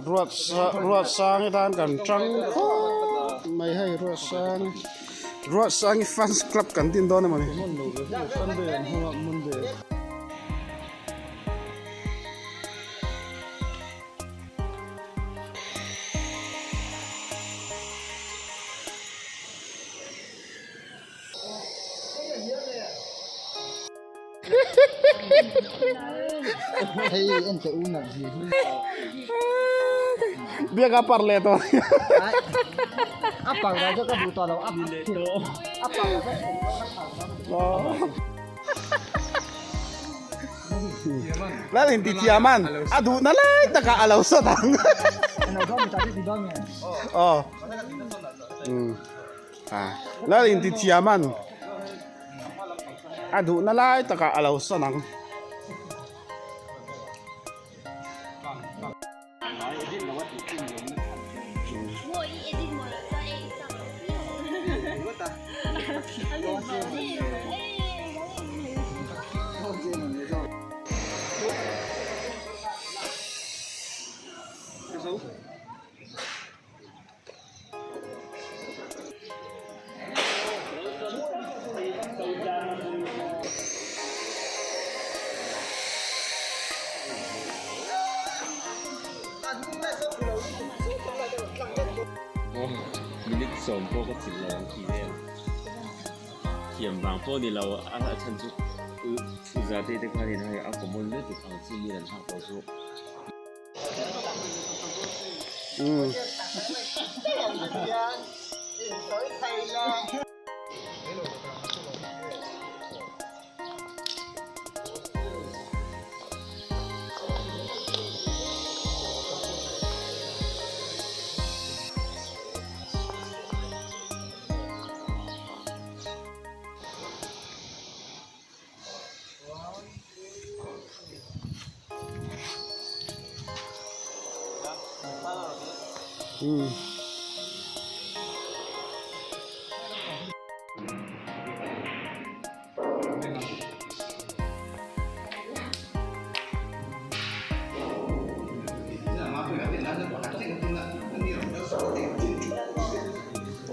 Ruat ruat sang tan kan tang khawp mai hei ruat sang ruat sang fans club kan din dawn emaw ni. Hei en che u nat zia hi. Biak a par leh tawh. A par dah chu ka duh tawh lo a a par dah chu Lal in ti thiam an a duh na lai takah a lo sawt ang. Aw. Lal in ti thiam an a duhna lai takah a lo sawn ang. Minute sawm pawh ka chilh lo ang tih vel thiam vang pawh ni lo a chhan chu u zate te khanin hei a common lutuk ang chi mi an hak tawh chu.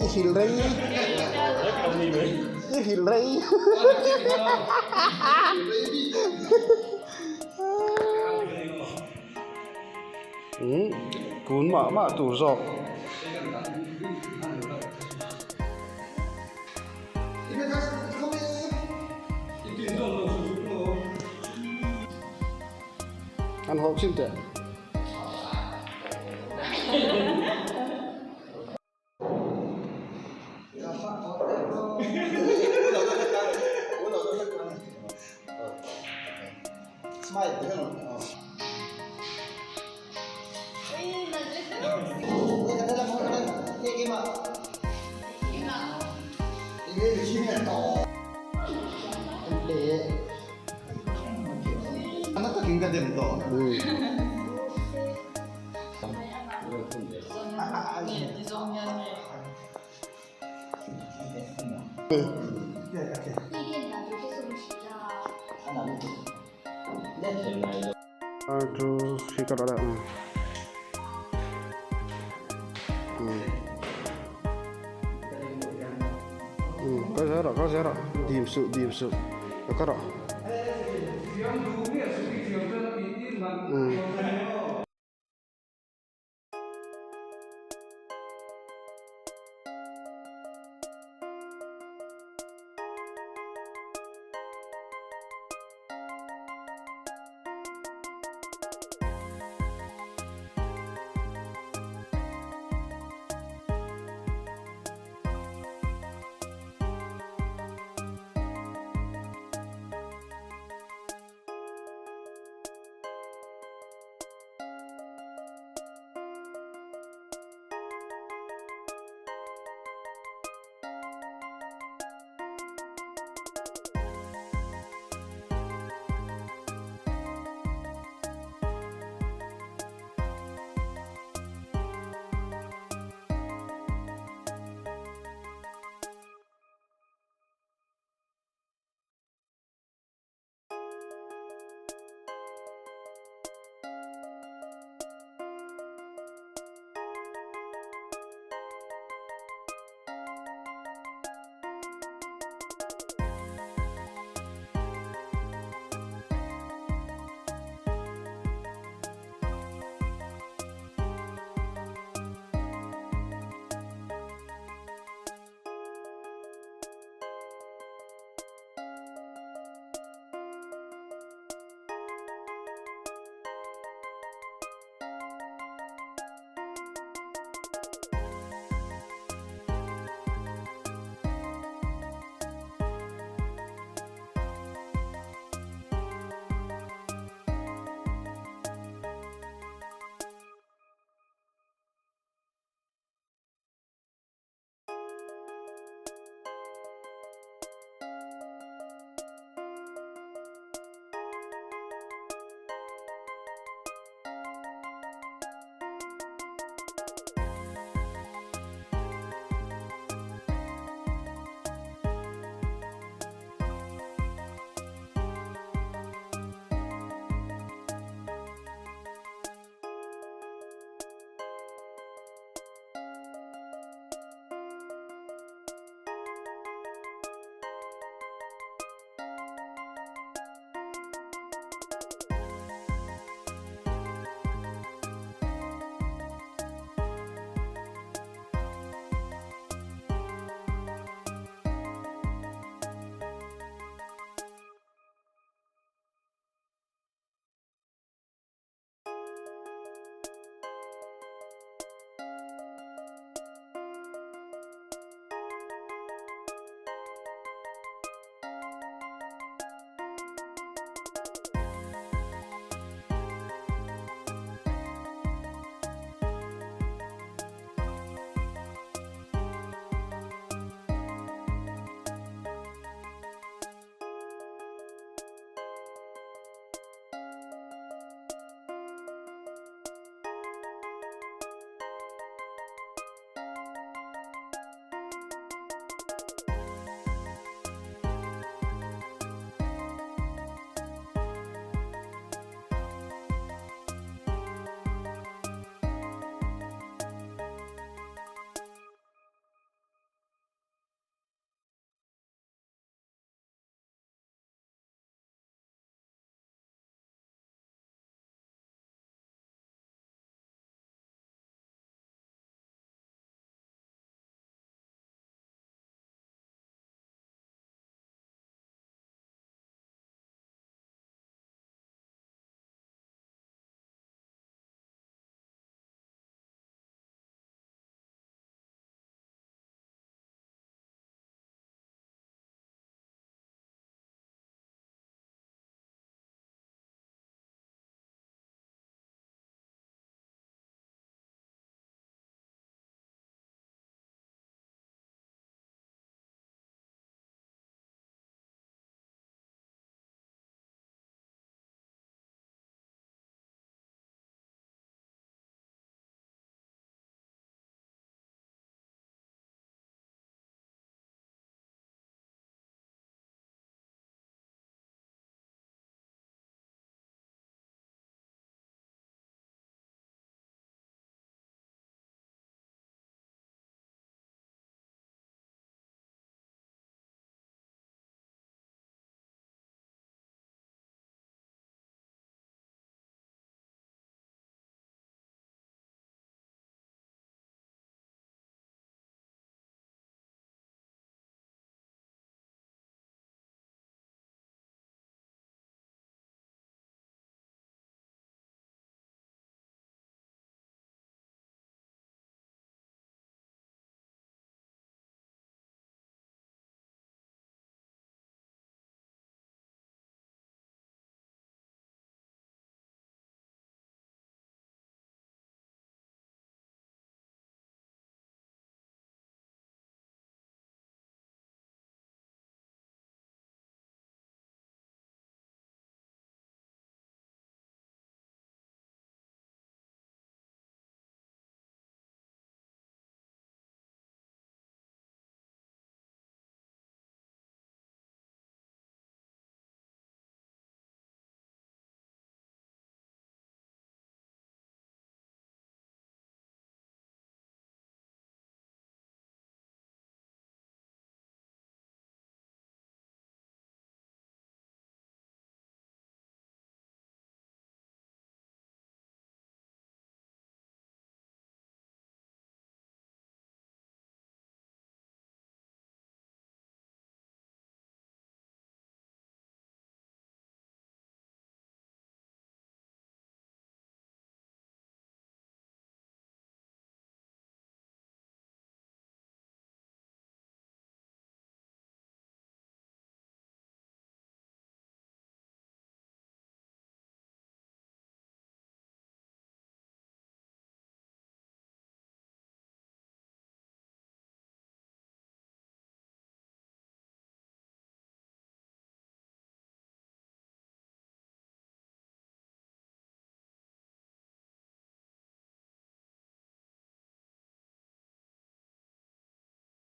I hil rei i hil rei umm kun mah mah tur zawk. An hawk chin teh. Ka zel rawh ka zel rawh dim suh dim suh ka rawh.